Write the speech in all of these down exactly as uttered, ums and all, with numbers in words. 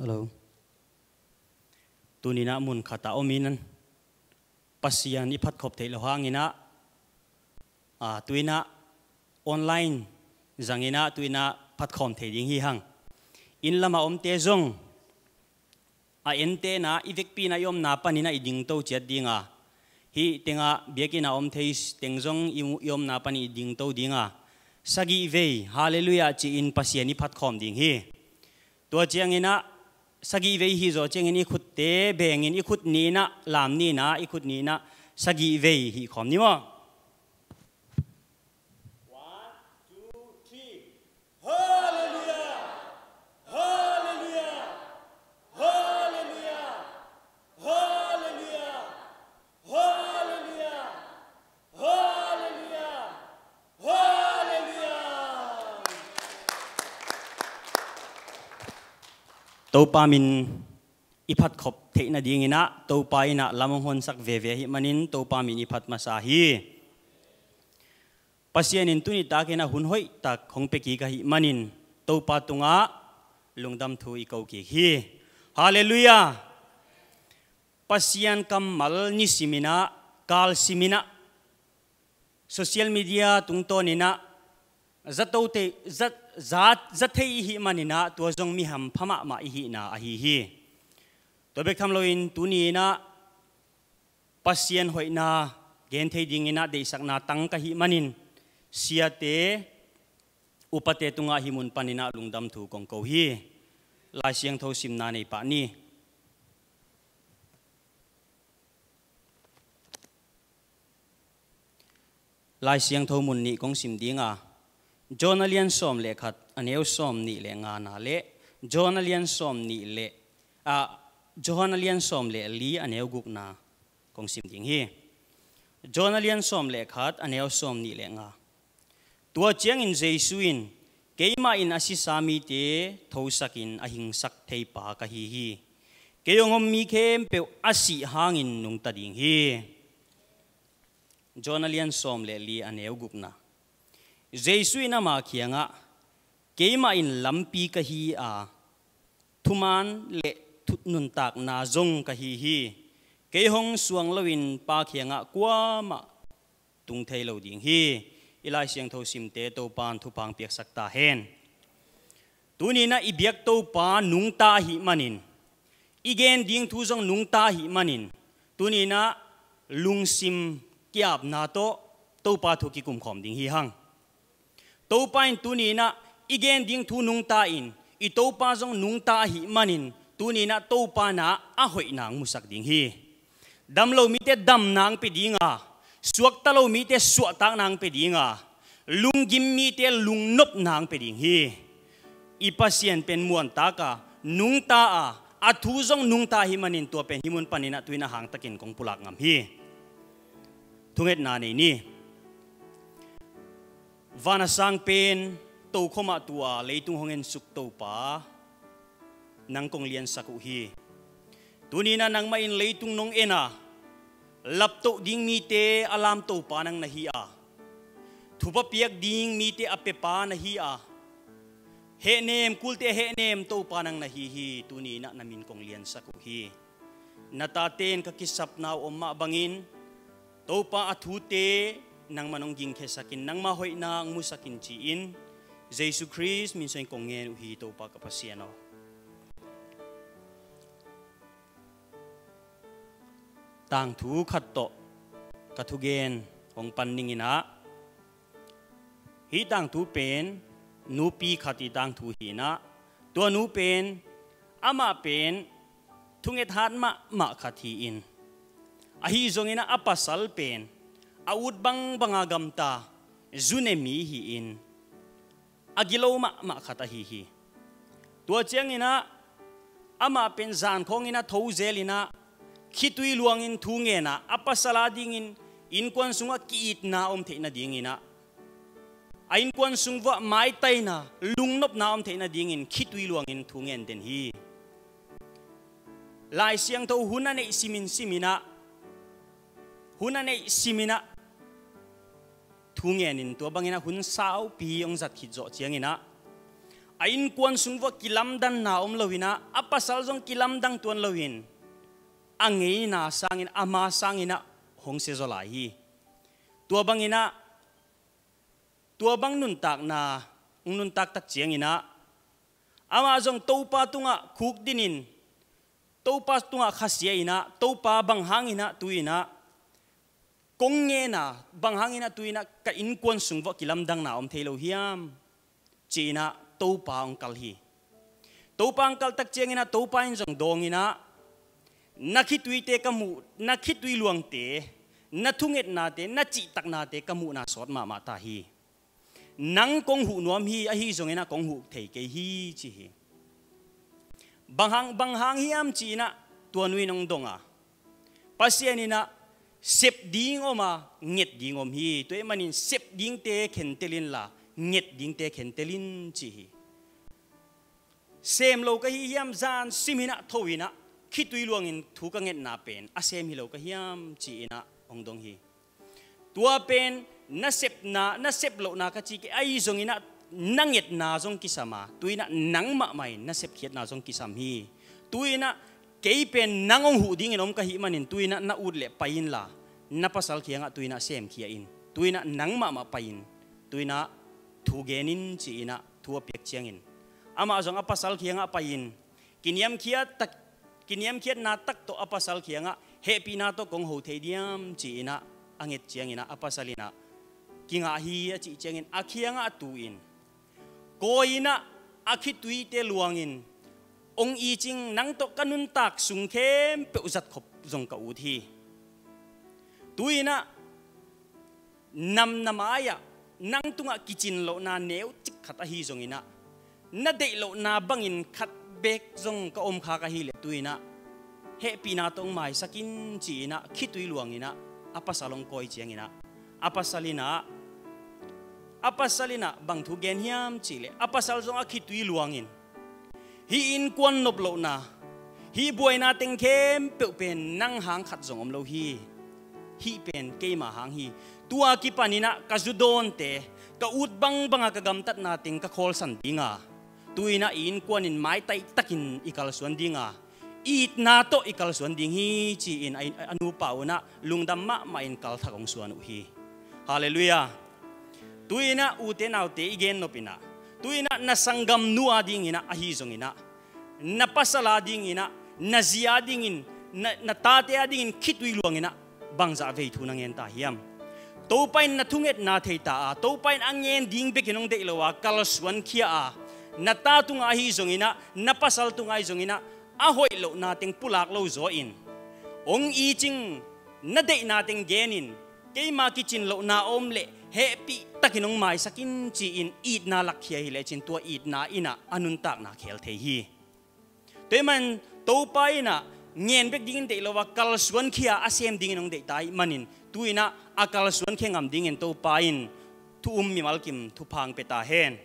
Hello. Tuninah mun khatah omin Pasian i phatkhop theih loh hanginah, a, tuinah online zanginah tuinah phatkhawm thei ding hi hang. Inn lamah omte zong a entena i vekpina i omna paninah i dingto ciat dinga, hih tengah biakina om thei teng zong i, i omna panin i dingto dinga, sagih vei, halleluiah, ci-in Pasian i phatkhawm ding hi. Tua cianginah sagih vei hih zawh ciangin i khutte bengin i khut ninah lam ninah i khut ninah sagih vei hih khawm ni maw? One, two, three. Halleluiah! Halleluiah! Halleluiah! Halleluiah! Halleluiah! Halleluiah! Halleluiah! Topa min i phatkhop theih nadinginah Topa innah lam hong honsak veve ahih manin Topa min i phat masa hi. Pasian in tunitakinah hun hoihtak hong pia kik ahih manin Topa tungah lungdam thu i ko kik hi. Halleluiah! Pasian kammal nisiminah, kalsiminah, social media tungtawninah zato thei, za, za, za thei ihih maninah tua zong mi hampha mahmah ihihna ahi hi. Tua bek tham loin tuninah Pasian hoihna gen thei dinginah deihsakna tang ka hih manin siate, upate tungah hih mun paninah lungdam thu kong ko hi. Lai Siangtho simna nei pah ni. Lai Siangtho mun nih kong sim dinga, John a lian sawm le khat a neu sawm nih le ngana le John a lian sawm nih le, a, John a lian sawm le li a neu gukna kong sim ding hi. John a lian sawm le khat a neu sawm nih le nga. Tua ciangin Jesu in, "Keimah in a sisa mite thosakin a hingsak theipa ka hi hi. Kei hong om mi khempeuh a sih hangin nungta ding hi." John a lian sawm le li a neu gukna. Jesu in ama kiangah, "Keimah in lampi ka hi a, thuman le thu-, nuntakna zong ka hi hi. Kei hong suang loin Pa kiangah kuamah tung thei lo ding hi." I Lai Siangtho simte Topan thupha piaksak ta hen. Tuninah i biak Topa nungta ahih manin, i gen ding thu zong nungta ahih manin, tuninah lungsim kiapna tawh Topa thu kikum khawm ding hi hang. Topa in tuninah i gen ding thu nungta in, i Topa zong nungta ahih manin, tuninah Topa na a hoih nang musak ding hi. Dam lo mite dam nang pia dinga, suakta lo mite suahtak nang pia dinga, lunggim mite lungnop nang pia ding hi. I Pasian pen muantaka, nungta a, a thu zong nungta ahih manin tua pen hih mun paninah tuinah hangtakin kong pulak ngam hi. Thungetna nei ni. Van a sang pen, tokhomah tua leitung hong ensuk Topa, nang kong liansak uh hi. Tuninah nangmah in leitung nong en a, laptoh ding mite a lam Topa nang na hi a, thupha piak ding mite a pepa na hi a, hehnem, kulte a hehnem Topa nang na hi hi. Tuninah na min kong liansak uh hi. Na tate in ka kisapna uh om mah bangin, Topa, a thute nangmah nong gingkhiasakin, nangmah hoihna hong musakin ci-in, Jesu Khrist min suangin kong ngen uh hi, Topa ka Pasian aw. Tangthu khat tawh ka thugen hong pan ninginah, hih tangthu pen nupi khat i tangthu hi-inah, tua nu pen, amah pen thunget hat mahmah khat hi-in, ahi zonginah a pasal pen a ut bangbanga gamta, zu ne mi hi-in, a gilo mahmah khat ahi hi. Tua cianginah amah pen zan khawnginah tho zelinah khitui luangin thu ngenah, a pasal adingin innkuan sungah ki-itna om theih nadinginah, a innkuan sung vuah maitaina, lungnopna om theih nadingin khitui luangin thu ngen den hi. Lai Siangtho hun a neih simin siminah, hun a neih siminah thu ngenin, tua banginah hun saupi hong zat khit zawh cianginah, a innkuan sung vuah kilamdanna om loinah, a pasal zong kilamdang tuan loin, a ngeina sangin, ama sanginah hong siazaw lai hi. Tua banginah, tua bang nuntakna hong nuntak tak cianginah, amah zong Topa tungah khukdinin, Topa tungah khasia inah, Topa, bang hanginah tu-inah kong ngena, bang hanginah tu-inah ka innkuan sung vuah kilamdanna om thei lo hiam? Ci-inah Topa hong kal hi. Topa hong kal tak cianginah Topa in zong dawnginah, na khituite ka muh, na khitui luangte, na thungetnate, na cihtaknate ka muhna sawt mahmah ta hi. Nang kong huh nuam hi, ahi zonginah kong huh thei kei hi, ci hi. Bang hang, bang hang hiam ci-inah tua nu in hong dong a, Pasian inah sep ding om a, nget ding om hi. Tua ahih manin sep dingte khentel inla, nget dingte khentel in, ci hi. Sem lo ka hi hiam, zan siminah tho inah khitui luangin thu ka ngetna pen a sem hi lo ka hiam, ci-inah hong dong hi. Tua pen na sepna, na sep lohna ka ci kei, ahi zonginah na ngetna zong kisam a, tu-inah nang mahmah in na sepkhiatna zong kisam hi. Tu-inah kei pen nang hong huh dingin om ka hih manin tu-inah na ut leh pai inla, na pasal kiangah tu-inah semkhia in. Tu-inah nang mahmah pai in. Tu-inah thu gen in, ci-inah thu a piak ciangin, amah zong a pasal kiangah pai in, kiniamkhiat tak, kiniamkhiatna tak tawh a pasal kiangah, hehpihna tawh kong ho thei diam, ci-inah a nget cianginah a pasal inah, kingah hi, a cih ciangin a kiangah tu-in, kawi inah a khituite luangin, hong i cing, nang tawh ka nuntak sung khempeuh zatkhop zong ka ut hi. Tu-inah namnam ai-ah nang tungah kicin lohna neucik khat ahi zonginah, na deih lohna bangin khat beek zong ka om khak ahileh tu-inah hehpihna tawh hong maisak in, ci-inah khitui luanginah a pasal hong kawi cianginah, a pasal inah, a pasal inah bang thu gen hiam cihleh, a pasal zong a khitui luangin, hih innkuan nop lohna, hih buaina teng khempeuh pen nang hang khat zong om lo hi. Hih pen keima hang hi. Tua kipaninah ka zu dawnte, ka ut bangbanga ka gamtatna teng ka khawlsan dinga, tu-inah i innkuanin maitai takin i kalsuan dinga, itna tawh i kalsuan ding hi, ci-in a, a nupa unah lungdam mahmahin kalthak hong suan uh hi. Halleluiah. Tu-inah ute naute i gen nopinah, tu-inah na sanggamnu a dinginah ahi zonginah, na pasal a dinginah, na zi a dingin, na, na tate a dingin khitui luanginah bangzah vei thu na ngen ta hiam? Topa in na thungetna thei ta a, Topa in a ngen ding bekin hong deih lo a, kalsuan khia a, na ta tungah ahi zonginah, na pasal tungah ahi zonginah, a hoih lohna teng pulak lo zaw in, hong i cing, na deihna teng genin, keima kicin lohna om leh hehpih takin hong maisak in, ci-in itna lakkhia hi lecin tua itna inah a nuntakna khel thei hi. Tua ahih man Topa inah ngen bek dingin deih lo a, kalsuan khia a sem dingin hong deih ta ahih manin, tu-inah a kalsuan khia ngam dingin Topa in thu um mimal kim thupha hong pia ta hen.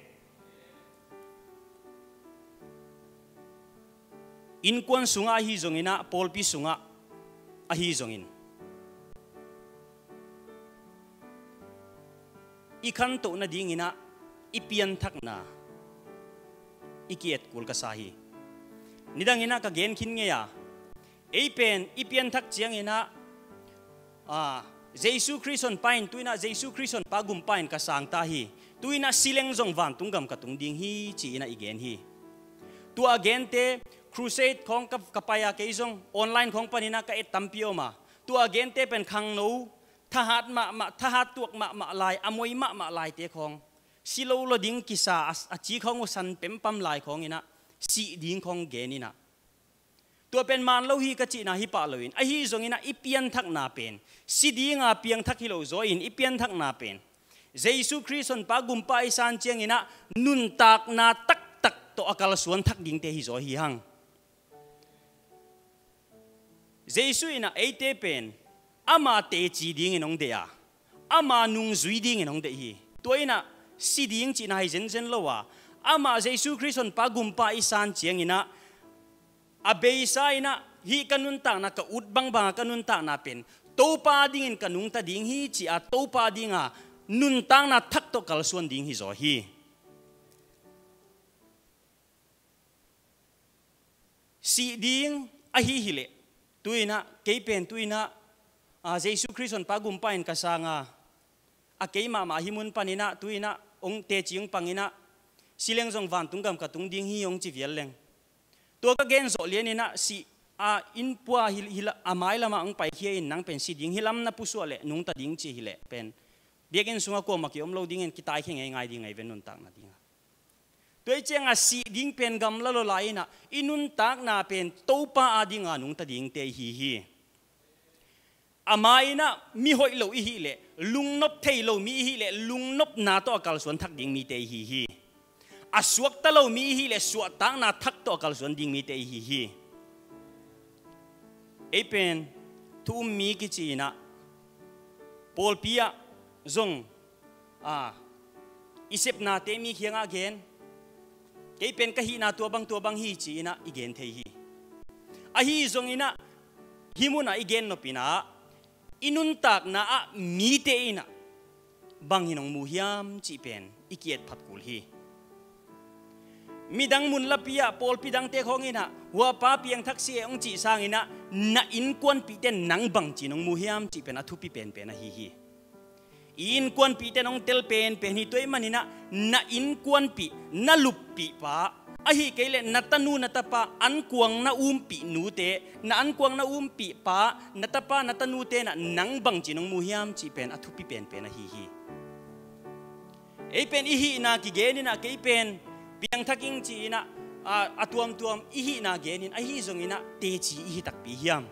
Innkuan sungah ahi zonginah, pawlpi sungah ahi zongin, i khantoh nadinginah i pianthakna i ki-et kul ka sa hi. Nidanginah ka gen khin ngei a, ei pen i pianthak cianginah, a, Jesu Khrist honpa in, tu-inah Jesu Khrist honpa gumpa in ka sang ta hi. Tu-inah sileng zong vantung gam ka tung ding hi, ci-inah i gen hi. Tua a gente, crusade khawng ka, ka pai a, kei zong online khawng paninah ka et tampi om a, tua a gente pen khangno, thahat mahmah, thahat tuak mahmah lai, a moi mahmah laite khawng, si lo lo ding kisa a, a ci khawng uh san pempam lai khawnginah, sih ding khawng geninah, tua pen man lo hi ka cihna hi pah loin, ahi zonginah i pianthakna pen si dinga piangthak hi lo zaw in, i pianthakna pen Jesu Khrist honpa gumpa i san cianginah nuntakna taktak tawh a kalsuan thak dingte hi zaw hi hang. Jesu inah eite pen ama teci dingin hong deih a, ama nungzui dingin hong deih hi. Tua inah si ding cihna hi zenzen lo a, amah Jesu Khrist honpa gumpa i san cianginah, a beisa inah hih ka nuntakna, ka ut bangbanga ka nuntakna pen Topa dingin ka nungta ding hi, ci-a Topa dinga nuntakna thak tawh kalsuan ding hi zaw hi. Sih ding ahi hileh, tu-inah kei pen tu-inah, a, Jesu Khrist honpa gumpa in ka sanga, a kei mahmah hih mun paninah tu-inah hong teci hong panginah, si leng zong vantung gam ka tung ding hi hong ci vial leng, tua ka gen zawh lianinah sih a innpua hi, hi la, a mailamah hong paikhia in nang pen si ding hi lam na pusuah leh nungta ding ci hileh pen biakinn sungah kuamah ki-om lo dingin kitaikhia ngeingai ding ahi ve nuntakna dingah. Tua hi ciangah sih ding pen gamla lo lai-inah i nuntakna pen Topa adinga nungta dingte ihi hi. Ama innah mihoih lo ihi leh, lungnop thei lo mi ihi leh, lungnopna tawh a kalsuan thak ding mite ihi hi. A suakta lo mi ihi leh, suahtakna thak tawh a kalsuan ding mite ihi hi. Ei pen thu um mi kici-inah pawlpi ah zong, a, i sepnate mi khiangah gen, kei pen ka hihna tua bang tua bang hi ci-inah i gen thei hi. Ahi zonginah hih munah i gen nopinah i nuntakna ah mite innah bang hin hong mu hiam cih pen i ki-et phat kul hi. Midang mun lapi ah pawlpi dangte khawng innah huapa piangthak si e hong cih sanginah na innkuanpihte nang bangci in hong mu hiam cih pen a thupi penpen ahi hi. I innkuanpihte in hong tel penpen hi. Tua ahih maninah na innkuanpih, na luppihpa, ahi kei leh na tanu na tapa, ankuang na umpih nute, na ankuang na umpihpa, na tapa na tanute innah nang bangci in hong mu hiam cih pen a thupi penpen ahi hi. Ei pen i hihna kigeninah kei pen piangthak ing ci-inah, a, a tuamtuam i hihna genin ahi zonginah teci ihi takpi hiam?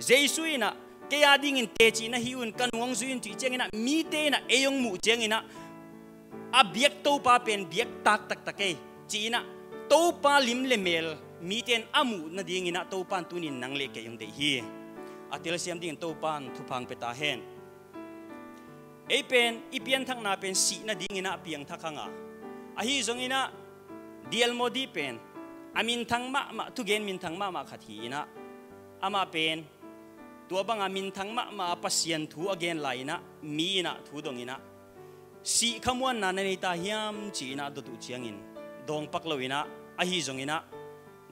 Jesu innah kei adingin teci na hi un, ka nung hong zui un cih cianginah mite innah ei hong muh cianginah a biak Topa pen biak tak taktak ei ci-inah Topa lim le mel mite in a muh nadinginah Topa in tunin nang le kei hong deih hi. A telsiam dingin Topa in thupha hong pia ta hen. Ei pen i pianthakna pen sih nadinginah piangthak hanga. Ahi zonginah D L Moody pen a minthang mahmah, thugen minthang mahmah khat hi-inah amah pen tua banga minthang mahmah a Pasian thu a gen lai-inah mi innah thu donginah sih khamuanna na nei ta hiam ci-inah dot uh ciangin dawngpak loinah, ahi zonginah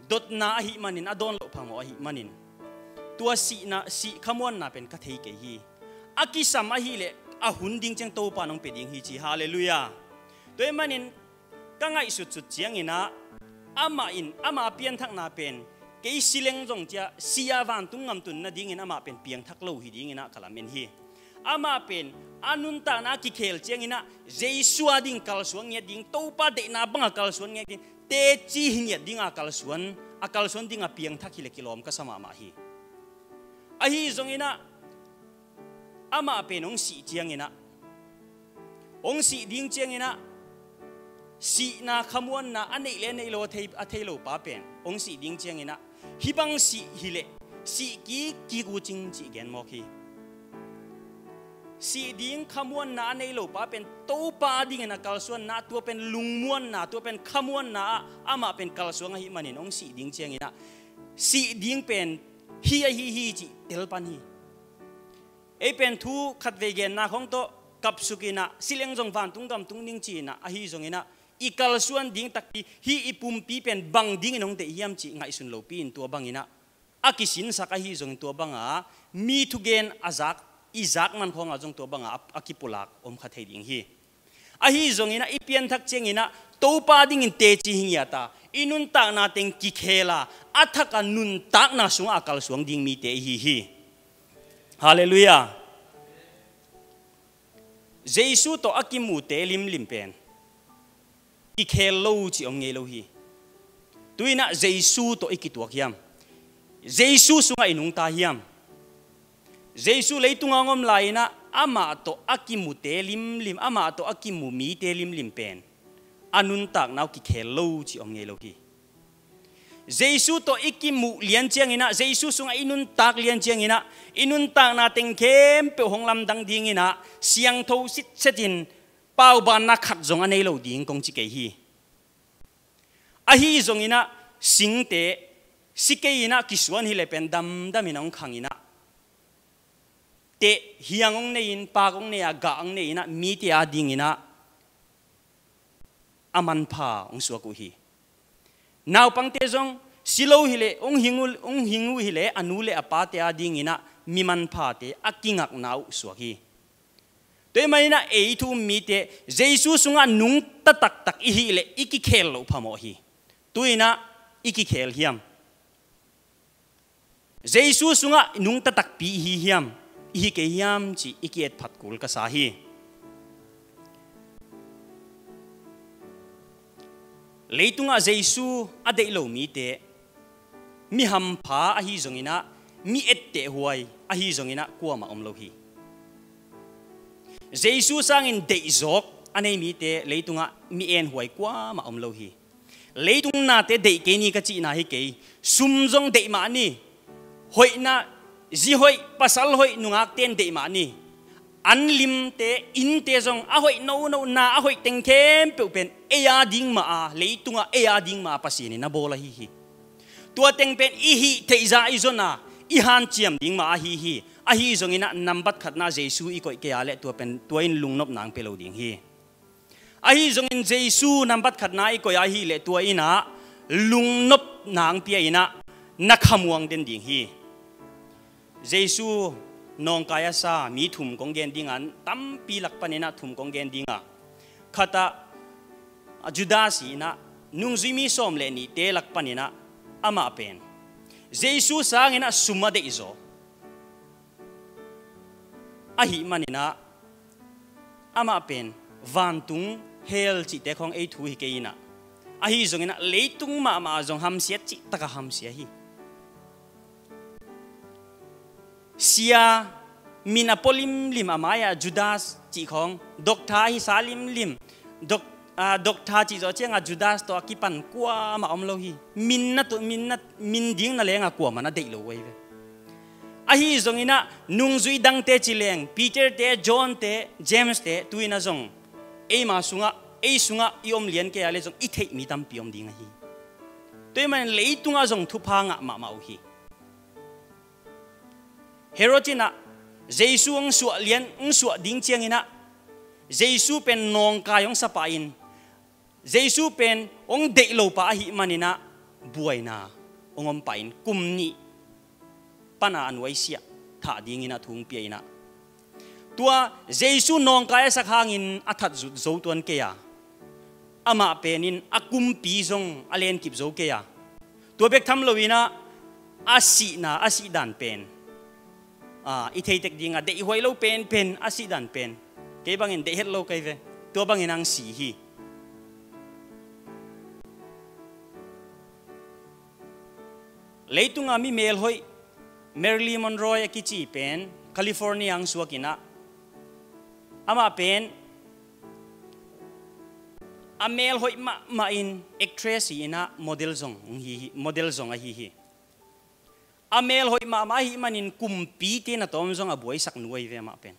dotna ahih manin, a dawn loh phamawh ahih manin tua sihna, sih khamuanna pen ka thei kei hi. A kisam ahileh a hun ding ciang Topa in hong pia ding hi ci. Halleluiah. Tua ahih manin ka ngaihsutsut cianginah amah in ama pianthakna pen kei si leng zong cia si-a vantung ngamtun nadingin amah pen piangthak lo hi dinginah ka lamen hi. Amah pen a nuntakna a kikhel cianginah Jesu ading kalsuan ngiat ding, Topa deihna banga kalsuan ngiat ding, teci hi ngiat dinga kalsuan, a kalsuan dinga piangthak hileh kilawm ka sa mahmah hi. Ahi zonginah amah pen hong sih cianginah, hong sih ding cianginah sihna khamuanna a neih le a neih lo a thei, a thei lo pa pen hong sih ding cianginah hih bang sih hileh sih kikkik uh cing cih gen mawk hi. Sih ding khamuanna a nei lo pa pen Topa adingin a kalsuanna, tua pen lungmuanna, tua pen khamuanna ah amah pen kalsuan ahih manin hong sih ding cianginah sih ding pen hi ahi hi cih tel pan hi. Ei pen thu khatvei genna khawng tawh kapsukinah si leng zong vantung gam tung ding ci-inah ahi zonginah i kalsuan ding takpi hih i pumpi pen bang dingin hong deih hiam cih ngaihsun lopi-in tua banginah a kisinsak ahi zongin tua banga mi thugen a zak, i zak man khawngah zong tua banga a, a kipulak om kha thei ding hi. Ahi zonginah i pianthak cianginah Topa dingin teci hi ngiata, i nuntakna teng kikhela, a thaka nuntakna sungah a kalsuang ding mite ihi hi. Halleluiah. Jesu tawh a kimute limlim pen kikhel lo cih om ngei lo hi. Tu-inah Jesu tawh i kituak hiam? Jesu sungah i nungta hiam? Jesu leitunga hong om lai-inah amah tawh a kimute limlim, amah tawh a kimu mite limlim pen a nuntakna uh kikhel lo cih om ngei lo hi. Jesu tawh i kimuh lian cianginah, Jesu sungah i nuntak lian cianginah i nuntakna teng khempeuh hong lamdang dinginah siangtho sitsetin paubanna khat zong a nei lo ding kong ci kei hi. Ahi zonginah singte si kei-inah kisuan hileh pen damdamin hong khanginah teh hiang hong nei-in, paak hong nei-a, gah hong nei-inah mite adinginah a manpha hong suak uh hi. Naupangte zong Si lo hileh hong hing uh, hong hing uh hileh a nu le a pate adingin ah mi manphate a kingakna uh suak hi. Tua ahih manin ah ei thu um mite Jesu sungah nungta taktak i hih leh i kikhel loh phamawh hi. Tu-in ah i kikhel hiam? Jesu sungah nungta takpi i hi hiam, i hi kei hiam cih i ki-etphat kul ka sa hi. Leitungah Jesu a deih lo mite, mi hampha ahi zongin ah, mi ettehhuai ahi zongin ah kuamah om lo hi. Jesu sangin deihzawk a nei mite leitungah mi enhuai kuamah om lo hi. Leitung nate deih kei ni ka cihna hi kei. Sum zong deih mah ni. Hoihna, zi hoih, pasal hoih, nungakte in deih mah ni. An limte, innte zong a hoih nono, na a hoih teng khempeuh pen ei a ding mah a, leitungah ei a ding mah a Pasian in a bawl ahi hi. Tua teng pen i hih theih zah i zon a, i hanciam ding mah ahi hi. Ahi zongin ah nambat khatna Jesu i koih kei a leh tua pen, tua in lungnop nang pia lo ding hi. Ahi zongin Jesu nambat khatna i koih a hih leh tua in ah lungnop nang pia in ah na khamuang den ding hi. Jesu nawngkai a sa mi thum kong gen ding a, tampi lak panin ah thum kong gen ding a, khat ah Judas hi in ah, nungzui mi sawm le nihte lak panin ah amah pen Jesu sangin ah sum a deihzaw ahih manin ah amah pen vantung hell cihte khawng ei thu hi kei in ah, ahi zongin ah leitung mahmah ah zong hamsiat cih takah hamsia hi. Sia, min a pua limlim a mai-ah Judas cih khawng, doctor ahi sa limlim, doc-, ah, doctor cih zawh ciangah Judas tawh a kipan kuamah om lo hi. Min na tu-, min na, min ding na lengah kuamah na deih lo uh ahi ve. Ahi zongin ah nungzui dangte ci leng, Peter te, John te, James te, tu-in ah zong eima sungah, ei sungah i om lian kei a leh zong i theih mi tampi om ding ahi. Tua ahih manin leitungah zong thupha ngah mahmah uh hi. Herod in ah Jesu hong suah lian, hong suah ding ciangin ah Jesu pen nawngkai hong sa pah in, Jesu pen hong deih lo pah ahih manin ah buaina hong om pah in kum nih pan a a nuaisiah thah dingin ah thu hong pia in ah, tua Jesu nawngkai a sak hangin a that zut zo tuan kei a, amah pen in a kumpi zong a lenkip zo kei a, tua bek tham loin ah a sihna, a sih dan pen, ah, i thei tek ding a, deihhuai lo penpen a sih dan pen, kei bangin deih het lo kei ve, tua bangin hong si hi. Leitunga mi melhoih Marilyn Monroe a kici pen California hong suak in ah, amah pen a melhoih mahmah in actress hi in ah model zong hi, model zong ahi hi. A melhoih mahmah ahih manin kumpite na tawm zong a buaisak nu ahi ve amah pen.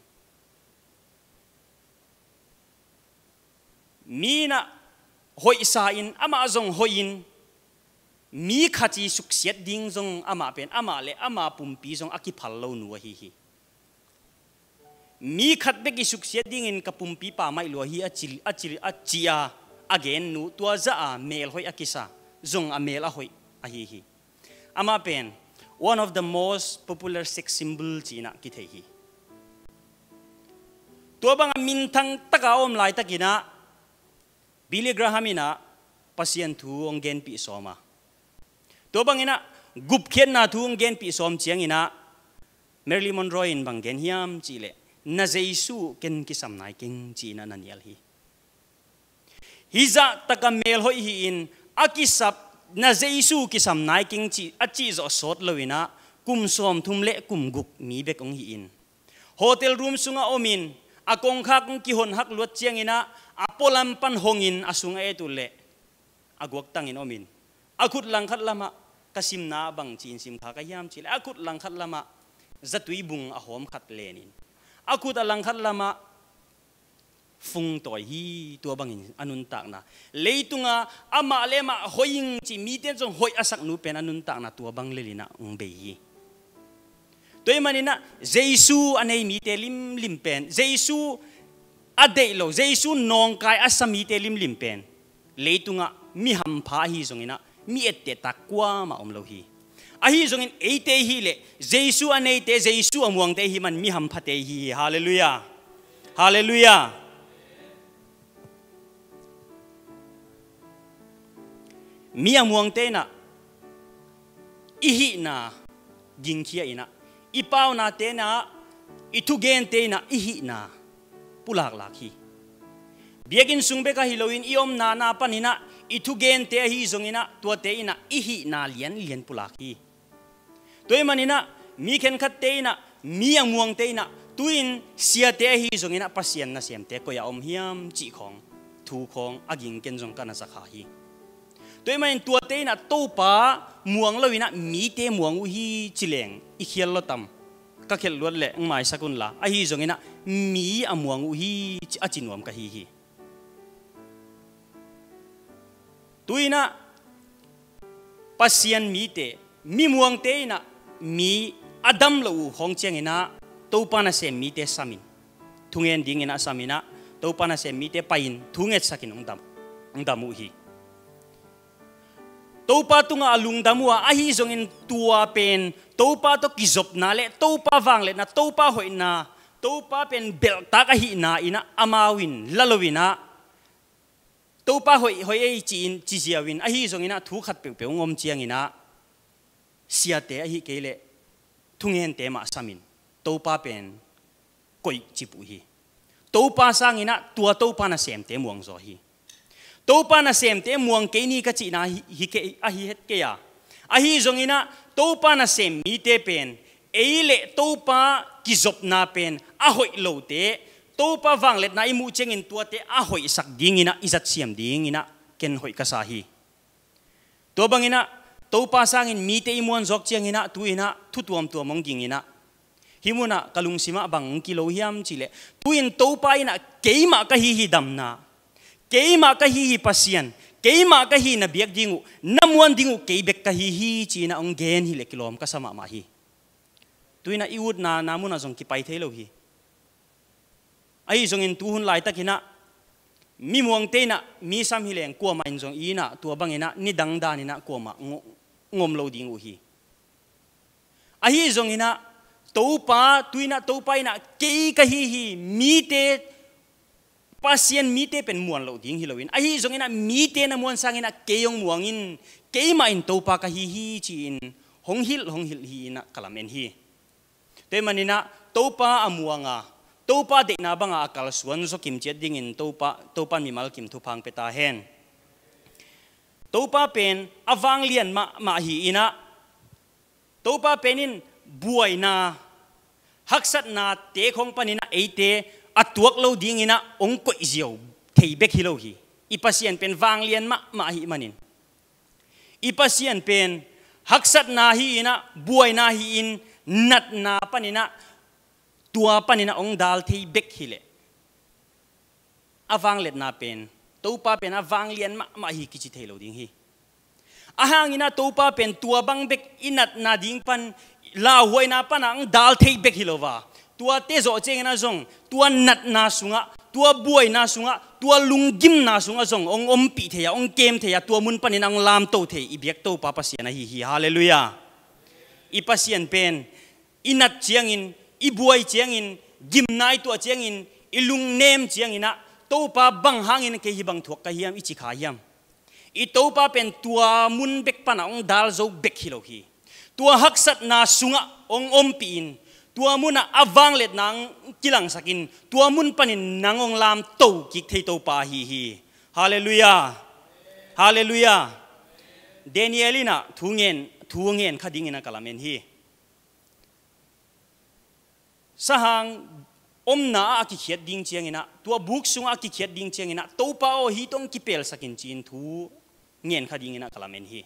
Mi in ah hoihsa in, amah zong hoih in, mi khat i suksiat ding zong amah pen, amah le ama pumpi zong a kiphal lo nu ahi hi. Mi khat bek i suksiat dingin ka pumpipa maih lua hi a ci, a ci, a ci a, a gen nu, tua zah a melhoih a kisa, zong a mel a hoih ahi hi. Amah pen one of the most popular sex symbol ci in ah kithei hi. Tua banga minthang taka a om laitakin ah Billy Graham in ah Pasian thu hong genpih sawm a, tua bangin ah gupkhiatna thu hong genpih sawm ciangin ah Marilyn Monroe in bang gen hiam cih leh, "Na Jesu ken kisam nai keng," ci in ah na nial hi. Hih zah taka melhoih hi in, a kisap, "Na Jesu kisam nai keng," ci, a cih zawh sawt loin ah kum sawmthum le kum guk mi bek hong hi in, hotel room sungah om in, a kongkhak hong kihon hak luat ciangin ah a pualam pan hong in a sung a et uh leh a guaktangin om in, a khut langkhat lamah, ka simna ah bang ci in sim kha ka hiam cih leh, a khut langkhat lamah zatui bung a hawm khat len in, a khut a langkhat lamah fung tawi hi. Tua bangin a nuntakna, leitunga amah le amah hoih ing cih mite zong hoih a sak nu pen a nuntakna tua bang lel in ah hong bei hi. Tua ahih manin ah Jesu a nei mite limlim pen, Jesu a deih lo, Jesu nawngkai a sa mite limlim pen leitungah mi hampha ahi zongin ah mi ettehtak kuamah om lo hi. Ahi zongin eite i hih leh Jesu a neite, Jesu a muangte i hih man mi hamphate i hi hi. Halleluiah. Halleluiah. Mi a muangte in ah i hihna gingkhia in ah, i paunate in ah, i thugente in ah i hihna pulaklak hi. Biakinn sung bek ahi loin i omna na panin ah i thugente ahi zongin ah tuate in ah i hihna lianlian pulak hi. Tua ahih manin ah mi khenkhatte in ah, mi a muangte in ah, tu-in siate ahi zongin ah Pasian nasemte koi ah om hiam cih khawng, thu khawng a ging ken zong ka na sa kha hi. Tua ahih manin tuate in ah Topa muang loin ah mite muang uh hi ci leng i khial lo tam? Ka khelh luat leh hong maisak unla, ahi zongin ah mi a muang uh hi ci a ci nuam ka hi hi. Tu-in ah Pasian mite, mi muangte in ah mi a dam lo uh khawng ciangin ah Topa nasem mite samin, thungen dingin ah samin ah, Topa nasem mite pai-in thu ngetsakin hong dam, hong dam uh hi. Topa tungah a lungdam uh a, ahi zongin tua pen Topa tawh kizopna le Topa vangliatna, Topa hoihna, Topa pen belhtak ahihna in ah amau in la loin ah, Topa hoih, hoih ei ci-in ci ziau in, ahi zongin ah thu khat peuhpeuh hong om ciangin ah siate ahi kei leh thungente mah samin Topa pen koih cip uh hi. Topa sangin ah tua Topa nasemte muang zaw hi. Topa nasemte muang kei ni ka cihna hi, hi kei, ahi het kei a. Ahi zongin ah Topa nasem mite pen ei le Topa kizopna pen a hoih lote, Topa vangliatna i muh ciangin tuate a hoihsak dingin ah i zatsiam dingin ah ken hoih ka sa hi. Tua bangin ah Topa sangin mite i muan zawk ciangin ah tu-in ah thu tuamtuam hong ging in ah, hih munah ka lungsimah bang hong kilo hiam cih leh, tu-in Topa in ah keimah ka hi hi damna, keimah ka hi hi Pasian, keimah ka hi na biak ding uh, na muan ding uh kei bek ka hi hi ci-in ah hong gen hi leh kilawm ka sa mahmah hi. Tu-in ah i utna na munah zong kipai thei lo hi. Ahi zongin tuhun laitakin ah mi muangte in ah mi sam hi leng kuamah in zong i in ah tua bangin ah nidang danin ah kuamah ng-, ngom lo ding uh hi. Ahi zongin ah Topa, tu-in ah Topa in ah kei ka hi hi, mite, Pasian mite pen muan loh ding hi loin, ahi zongin ah mite na muan sangin ah kei hong muang in, keimah in Topa ka hi hi ci-in hong hilh, hong hilh hi-in ah ka lamen hi. Tua ahih manin ah Topa a muang a, Topa deihna banga a kalsuan zaw kim ciat dingin Topa, Topa in mimal kim thupha hong pia ta hen. Topa pen a vanglian mahmah hi-in ah, Topa pen in buaina, haksatnate khawng panin ah eite a tuak lo dingin ah hong koih ziau thei bek hi lo hi. I Pasian pen vanglian mahmah ahih manin, i Pasian pen haksatna hi-in ah, buaina hi-in, natna panin ah, tua panin ah hong dal thei bek hi leh, a vangliatna pen, Topa pen a vanglian mahmah hi kici thei lo ding hi. Ahih hangin ah Topa pen tua bang bek, i natna ding pan, lauhuaina pan ah hong dal thei bek hi lo a, tuate zawh ciangin ah zong tua natna sungah, tua buaina sungah, tua lunggimna sungah zong hong ompih thei a, hong kem thei a, tua mun panin ah hong lamto thei i biak Topa Pasian ahi hi. Halleluiah. I Pasian pen i nat ciangin, i buai ciangin, gimna i tuah ciangin, i lungnem ciangin ah, Topa, bang hangin kei hih bang thuak ka hiam, i ci kha hiam? I Topa pen tua mun bek pan ah hong dal zo bek hi lo hi. Tua haksatna sungah hong ompih in, tua munah a vangliatna hong kilangsak in, tua mun panin nang hong lamto kik thei Topa ahi hi. Halleluiah. Halleluiah. Daniel in ah thu ngen, thu ngen kha dingin ah ka lamen hi. Sahang omna ah a kikhiat ding ciangin ah, tua buk sungah a kikhiat ding ciangin ah, Topa aw, hih tawh hong kipelsak in ci-in thu ngen kha dingin ah ka lamen hi.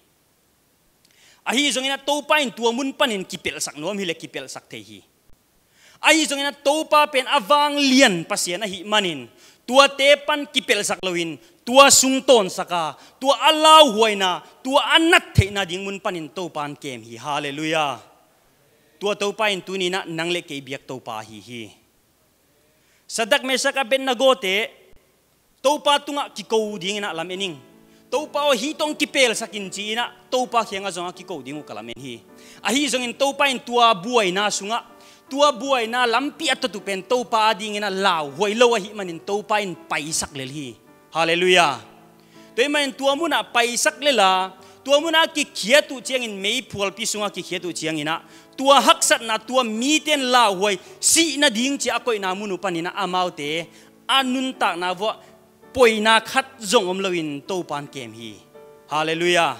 Ahi zongin ah Topa in tua mun panin kipelsak nuam hi leh kipelsak thei hi. Ahi zongin ah Topa pen a vanglian Pasian ahih manin, tuate pan kipelhsak loin, tua sung tawnsak a, tua a lauhuaina, tua a nat theihna ding mun panin Topa in kem hi. Halleluiah. Tua Topa in tuni-in ah nang le kei biak Topa ahi hi. Sadrak, Mesak, Abednego-te Topa tungah kiko dingin ah lamen ing. Topa aw, hih tawh kipelsak in ci-in ah Topa kiangah zong a kiko ding uh ka lamen hi. Ahi zongin Topa in tua buaina sungah, tua buaina lampi a tot uh pen Topa adingin ah lauhuai lo ahih manin Topa in paisak lel hi. Halleluiah. Tua ahih manin tua munah paisak lel a, tua munah kikhiat uh ciangin, meiphualpi sungah kikhiat uh ciangin ah, tua haksatna, tua mite in lauhuai, sih nading ci-a a koihna mun uh panin ah amaute a nuntakna vuah poina khat zong om loin Topa in kem hi. Halleluiah.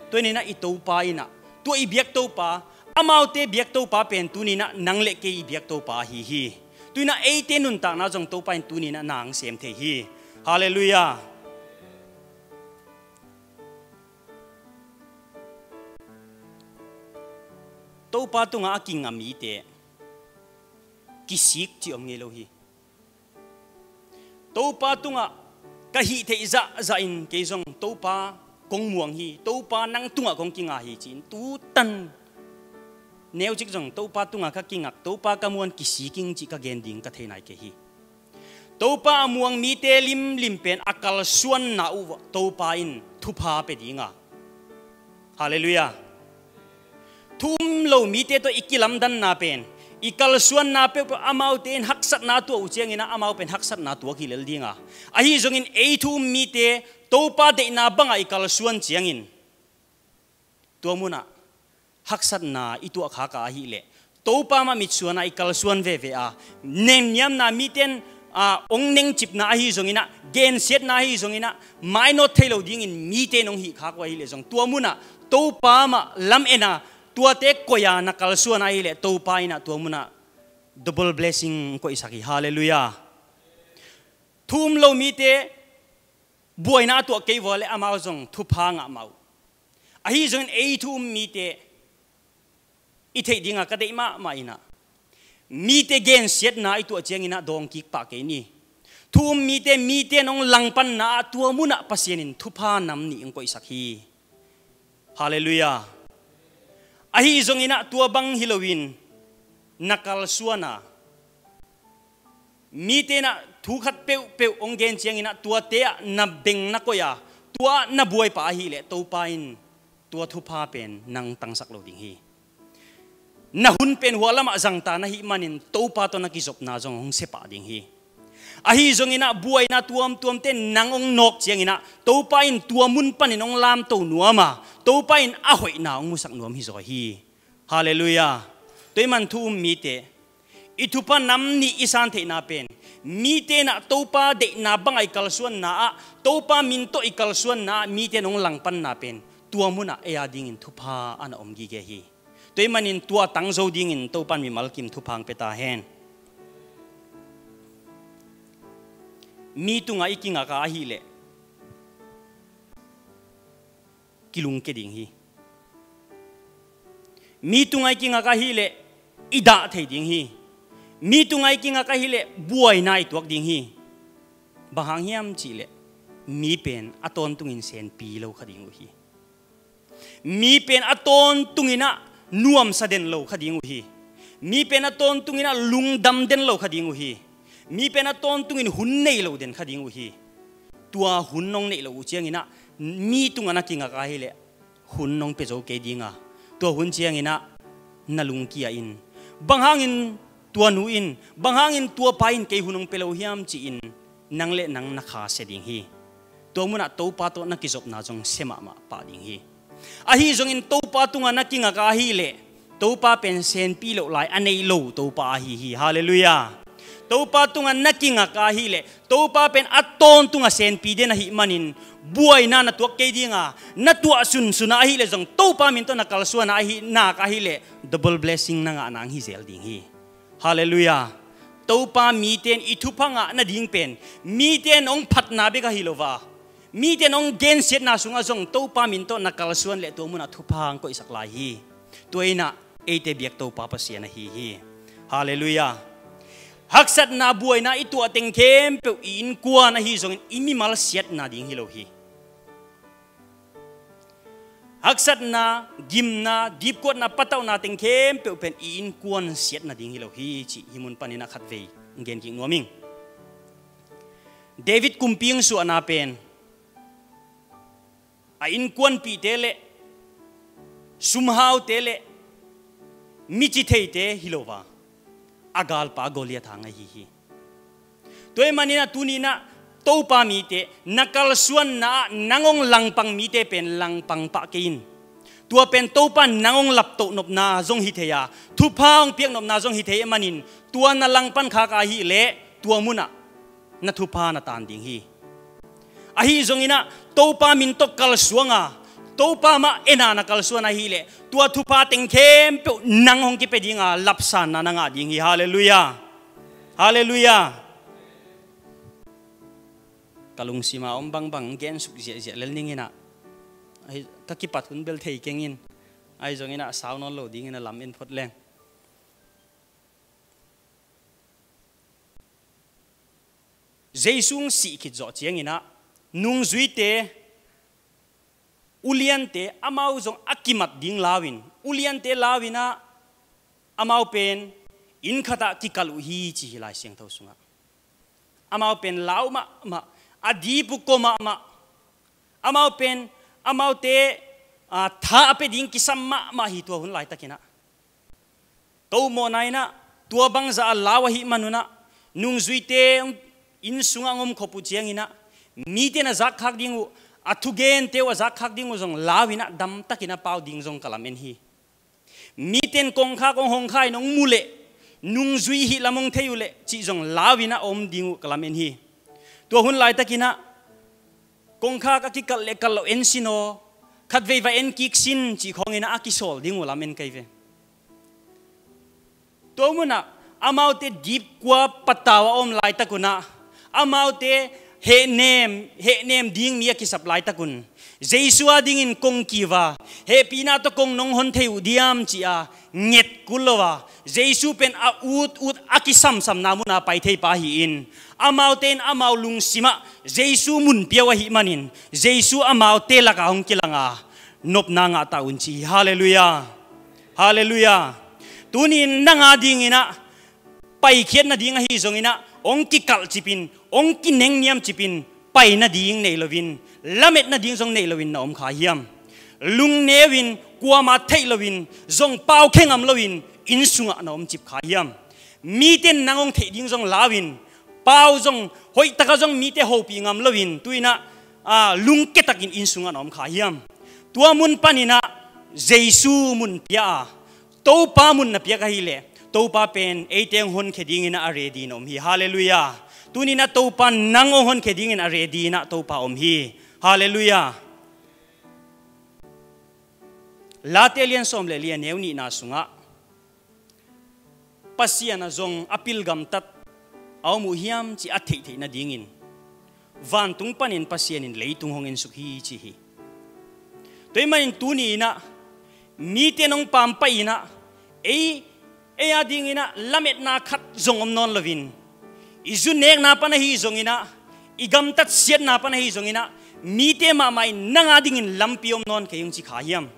Tua hi-in ah i Topa in ah, tua i biak Topa, amaute biak Topa pen tuni-in ah nang le kei i biak Topa ahi hi. Tu-in ah eite nuntakna zong Topa in tuni-in ah na hong sem thei hi. Halleluiah. Topa tungah a kinga mite kisik cih om ngei lo hi. Topa tungah ka hih theih zahzah in kei zong Topa kong muang hi, Topa nang tungah kong kinga hi ci-in tutan neucik zong Topa tungah ka kingak, Topa ka muan kisik ing cih ka gen ding ka thei nai kei hi. Topa a muang mite limlim pen a kalsuanna uh Topa in thupha pia ding a. Halleluiah. Thu um lo mite tawh i kilamdanna pen, i kalsuanna peuhpeuh amaute in haksatna tuah uh ciangin ah amau pen haksatna tuak hi lel ding a. Ahi zongin ei thu um mite, Topa deihna bangah i kalsuan ciangin, tua munah haksatna i tuahkhak a ahih leh Topa mah mitsuan ah i kalsuan veve a, nemniamna, mite in, ah, hong nengcipna ahi zongin ah, gensiatna ahi zongin ah, mainawt thei lo dingin mite in hong hihkhak uh ahih leh zong, tua munah Topa mah lam-en a, tuate koih a na kalsuan ahih leh Topa in ah tua munah double blessing hong koihsak hi. Halleluiah. Thu um lo mite buaina a tuah kei vua le amau zong thupha ngah mah uh. Ahi zongin ei thu um mite i theih dingah ka deih mahmah in ah, mite gensiatna i tuah ciangin ah dawng kik pah kei ni. Thu um mite, mite in hong langpanna ah tua munah Pasian in thupha nam nih hong koihsak hi. Halleluiah. Ahi zongin ah tua bang hi loin na kalsuan a, mite in ah thu khat peuhpeuh hong gen ciangin ah tuate ah na beng na koih a, tua ah na buai pah ahih leh Topa in tua thupha pen nang tangsak lo ding hi. Na hun pen hua lamah zangta na hih manin Topa tawh na kizopna zong hong sepah ding hi. Ahi zongin ah buaina tuamtuamte nang hong nawk ciangin ah Topa in tua mun panin hong lamto nuam a, Topa in a hoihna hong musak nuam hi zaw hi. Halleluiah. Tua ahih man thu um mite, i thupha nam nih i san theihna pen, mite in ah Topa deihna bangah i kalsuanna ah, Topa min tawh i kalsuanna ah mite in hong langpanna pen, tua munah ei a dingin thupha a na om gige hi. Tua ahih manin tua tang zo dingin Topa in mimal kim thupha hong pia ta hen. Mi tungah i kingak a ahih leh kilungkia ding hi. Mi tungah i kingak ahih leh i dah thei ding hi. Mi tungah i kingak ahih leh buaina i tuak ding hi. Bang hang hiam cih leh mi pen a tawntungin senpi lo kha ding uh hi. Mi pen a tawntungin ah nuamsa den lo kha ding uh hi. Mi pen a tawntungin ah lungdam den lo kha ding uh hi. Mi pen a tawntungin hun nei lo den kha ding uh hi. Tua hun nong neih loh uh ciangin ah mi tungah na kingak ahih leh hun nong pia zo kei ding a, tua hun ciangin ah na lungkia in, bang hangin tua nu in, bang hangin tua pa in kei hun hong pia lo hiam ci-in nang le nang na khasia ding hi. Tua munah Topa tawh na kizopna zong sia mahmah pah ding hi. Ahi zongin Topa tungah na kingak ahih leh Topa pen senpi loh lai a nei lo Topa ahi hi. Halleluiah. Topa tungah na kingak ahih leh Topa pen a tawntungah senpi den ahih manin buaina na tuak kei ding a, na tuah sunsun a ahih leh zong Topa min tawh na kalsuan a ahih nak ahih leh double blessing na ngah nang hi zel ding hi. Halleluiah. Topa mite in i thupha ngah nading pen mite in hong phatna bek ahi lo a, mite in hong gensiatna sungah zong Topa min tawh na kalsuan leh tua munah thupha hong koihsak lai hi. Tua in ah eite biak Topa Pasian ahi hi. Halleluiah. Haksatna buaina i tuah teng khempeuh i innkuan ahi zongin i mimal siatna ding hi lo hi. Haksatna, gimna, dipkuatna, patauhna teng khempeuh pen i innkuan siatna ding hi lo hi cih hih mun panin ah khatvei gen kik nuam ing. David kumpi hong suahna pen a innkuanpihte le sumhaute le mici theite hi lo a, a galpa Goliath hang ahi hi. Tua ahih manin ah tuni-in ah Topa mite na kalsuanna ah nang hong langpang mite pen langpang pah kei in. Tua pen Topa nang hong laptoh nopna zong hi thei a, thupha hong piak nopna zong hi thei ahih manin tua na langpan khak ahih leh tua munah na thupha na taan ding hi. Ahi zongin ah Topa min tawh kalsuan a, Topa mah en a na kalsuan ahih leh tua thupha teng khempeuh nang hong kipia ding a, lapsanna na ngah ding hi. Halleluiah. Halleluiah. Ka lungsim a om bangbang gensuk ziahziah lel ning in ah, ahi, ka kipat hun bel thei keng in, ahi zongin ah sau nawn lo dingin a lam en phot leng. Jesu hong sih khit zawh ciangin ah nungzuite, uliante amau zong a kimat ding lau in, uliante lau in ah amau pen inn khat ah kikalh uh hi ci hi Lai Siangtho sungah. Amau pen lau mahmah, a dip uh kua mahmah, amau pen amaute, ah, tha a pia ding kisam mahmah hi tua hun laitakin ah. Ka upmawhna in ah tua bangzah a lau ahih manun ah nungzuite hong inn sungah hong om khop uh ciangin ah mite na zakkhak ding uh, a thugente uh a zakkhak ding uh zong lau in ah damtakin a pau ding zong ka lamen hi. Mite in kongkhak hong hong kha in hong mu leh nungzui hih lam hong thei uh leh cih zong lau in ah a om ding uh ka lamen hi. Tua hun laitakin ah kongkhak a kikalh le kalh loh en sin aw, khatvei va en kik sin cih khawngin ah a kisawl ding uh lamen kei ve. Tua munah amaute dip kua patau a om laitakun ah amaute hehnem, hehnem ding mi a kisap laitakun Jesu a dingin kong kiu a, hehpihna tawh kong nong hon thei uh diam ci-a nget kul lo a, Jesu pen a ut ut a kisamsamna munah pai thei pa hi in, amaute in amau lungsimah Jesu mun pia uh ahih manin Jesu amaute lakah hong kilang a, nopna ngah ta un ci hi. Halleluiah. Halleluiah. Tuni-in nang a dingin ah paikhiat nading ahi zongin ah hong kikalh cipin, hong kinengniam cipin, pai nading nei loin, lamet nading zong nei loin na om kha hiam? Lungneu in, kuamah theih loin, zong pau khe ngam loin inn sungah na om cip kha hiam? Mite in nang hong theih ding zong lau in, pau zong hoihtakah zong mite hopih ngam loin tu-in ah, ah, lungke takin inn sungah na om kha hiam? Tua mun panin ah Jesu mun pia a, Topa mun na piak ahih leh Topa pen eite hong honkhia dingin ah a ready na om hi. Halleluiah. Tuni-in ah Topa nang hong honkhia dingin a ready in ah Topa om hi. Halleluiah. Late a lian sawm le li a neu nihna sungah Pasian a zong a pil gamtat a om uh hiam cih a theihtheih nadingin vantung panin Pasian in leitung hong ensuk hi ci hi. Tua ahih manin tuni-in ah mite in hong pampaih in ah ei, ei a dingin ah lametna khat zong om nawn loin, i zu nekna pan ahi zongin ah, i gamtat siatna pan ahi zongin ah, mite mahmah in nang a dingin lampi om nawn kei hong ci kha hiam?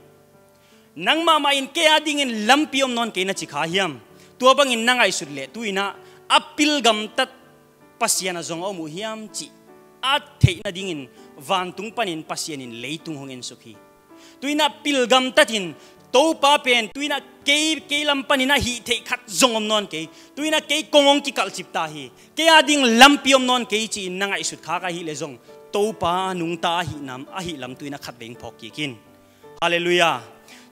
Nang mahmah in kei a dingin lampi om nawn kei na ci kha hiam? Tua bangin na ngaihsut leh tu-in ah a pil gamtat Pasian a zong a om uh hiam cih a theih nadingin vantung panin Pasian in leitung hong ensuk hi. Tu-in ah pil gamtat in, Topa pen tu-in ah kei, kei lam panin ah hih theih khat zong om nawn kei. Tu-in ah kei kong hong kikalh cip ta hi. Kei a ding lampi om nawn kei ci-in na ngaihsut khak ahih leh zong Topa nungta ahih nam, ahih lam tu-in ah khatvei hong phawk kik in. Halleluiah.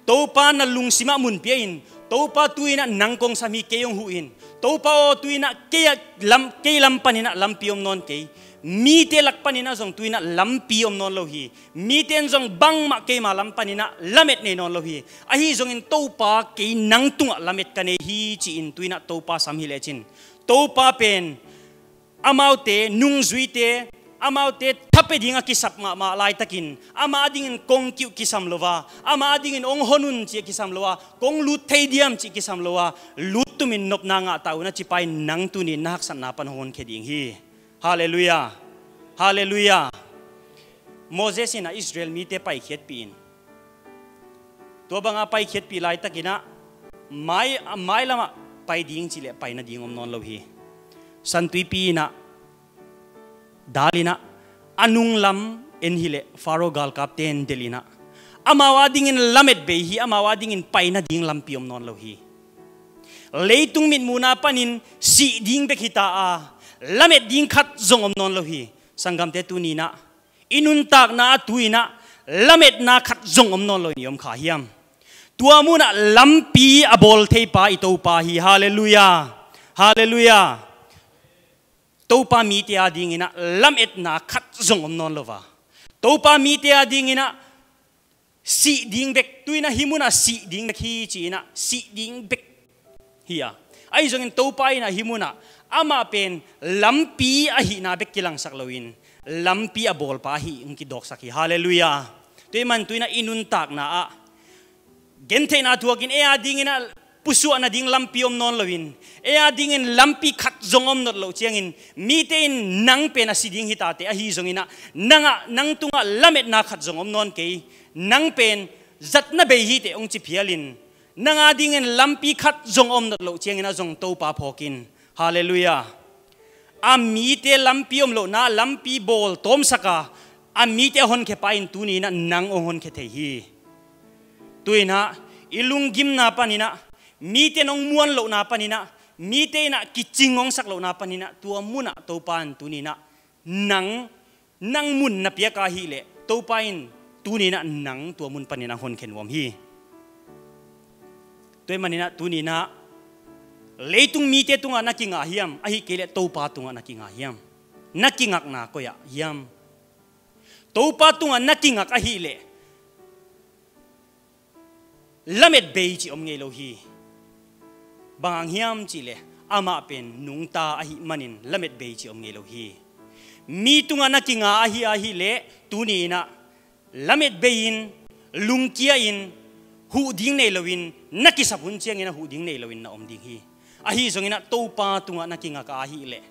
Topa na lungsimah mun pia in, Topa tu-in ah nang kong sam hi, kei hong huh in. Topa aw, tu-in ah kei a lam, kei lam panin ah lampi om nawn kei. Mite lak panin ah zong tu-in ah lampi om nawn lo hi. Mite in zong bangmah keima lam panin ah lamet nei nawn lo hi. Ahi zongin Topa kei nang tungah lamet ka nei hi ci-in tu-in ah Topa sam hi lecin, Topa pen amaute, nungzuite, amaute thapia ding a kisap mahmah laitakin, ama a dingin kong kiuh kisam lo a, ama a dingin hong hon un cih kisam lo a, kong lut thei diam cih kisam lo a, lut tumin nopna ngah ta un a ci pa in nang tuni-in na haksatna pan hong honkhia ding hi. Halleluiah. Halleluiah. Moses in ah Israel mite paikhiatpih in, tua banga paikhiatpih laitakin ah mai, mailamah pai ding cih leh pai nading om nawn lo hi. Santuipi in ah dal in ah a nunglam en hileh Faro galkapte in delh inah, amau adingin lamet bei hi, amau adingin pai nading lampi om nawn lo hi. Leitung mitmuhna panin sih ding bek hita a, lamet ding khat zong om nawn lo hi. Sanggamte, tuni inah i nuntakna ah tu inah lametna khat zong om nawn loin i om kha hiam? Tua munah lampi a bawl theipa i Topa hi. Halleluiah. Halleluiah. Topa mite adinginah lametna khat zong om nawn lo va. Topa mite adinginah sih ding bek, tu inah hih munah sih ding bek hi ci inah sih ding bek hi a. Ahi zongin Topa inah hih munah amah pen lampi ahihna bek kilangsak loin lampi a bawlpa ahi hong kidawksak hi. Halleluiah. Tua ahih man tu inah i nuntakna ah gentheihna thuakin ei adinginah pusuah nading lampi om nawn loin, ei adingin lampi khat zong om nawn loh ciangin mite in nang pen a si ding hita teh, ahi zonginah nangah, nang tungah lametna khat zong om nawn kei, nang pen zatna bei hi teh hong ci phialin, nang adingin lampi khat zong om nawn loh ciangin a zong Topa phawkin. Halleluiah. A mite lampi om lohna lampi bawl tawmsak a, a mite a honkhia pa in tuni inah nang hong honkhia thei hi. Tu inah i lunggimna paninah, mite in hong muan lohna paninah, mite inah kicing hong sak lohna paninah, tua munah Topa in tuni inah nang, nang mun na piak a hileh Topa in tuni inah nang tua mun panin a hong honkhia nuam hi. Tua ahih maninah tuni inah leitung mite tungah na kingah hiam, ahih kei leh Topa tungah na kingah hiam? Na kingakna koi ah hiam? Topa tungah na kingak ahileh lamet bei cih om ngei lo hi. Bang hang hiam cihleh amah pen nungta ahih manin lamet bei cih om ngei lo hi. Mi tungah na kinga ahi ahileh tuni inah lamet bei-in, lungkia-in, huh ding nei loin na kisap hun ciangin a huh ding nei loin na om ding hi. Ahi zonginah Topa tungah na kingak a ahileh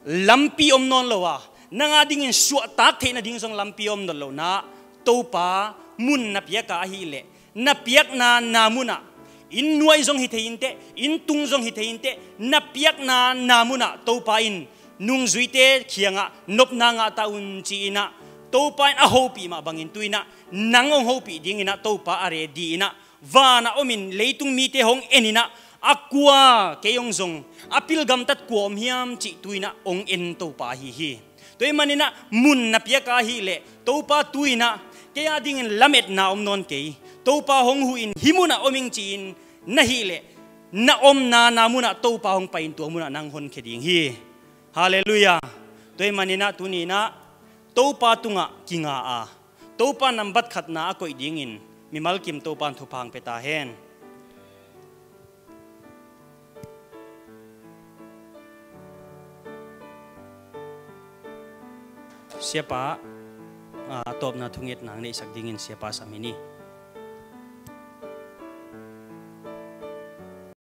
lampi om nawn lo a, nang adingin suahtak theih nading zong lampi om nawn lohna Topa mun na piak a ahileh, na piakna na munah, inn nuai zong hi thei inteh, inn tung zong hi thei inteh, na piakna na munah Topa in nungzuite kiangah nopna ngah ta un ci-inah Topa in a hopih mah bangin tu inah nang hong hopih dinginah Topa a ready inah vanah omin leitung mite hong en inah a kua kei hong zong a pilgamtat kua om hiam cih tu inah hong en Topa ahi hi. Tua ahih maninah mun na piak a ahileh Topa tu inah kei adingin lametna om nawn kei, Topa hong huh in hih munah om ing ci-in na hileh na omna na munah Topa hong pai in tua munah nang honkhia ding hi. Halleluiah. Tua ahih maninah tuni inah Topa tungah kinga a, Topa nambat khatna a koih dingin mimal kim Topa in thupha hong pia ta hen. Siapa, a, tawpna thungetna hong neihsak dingin Siapa sam hi ni.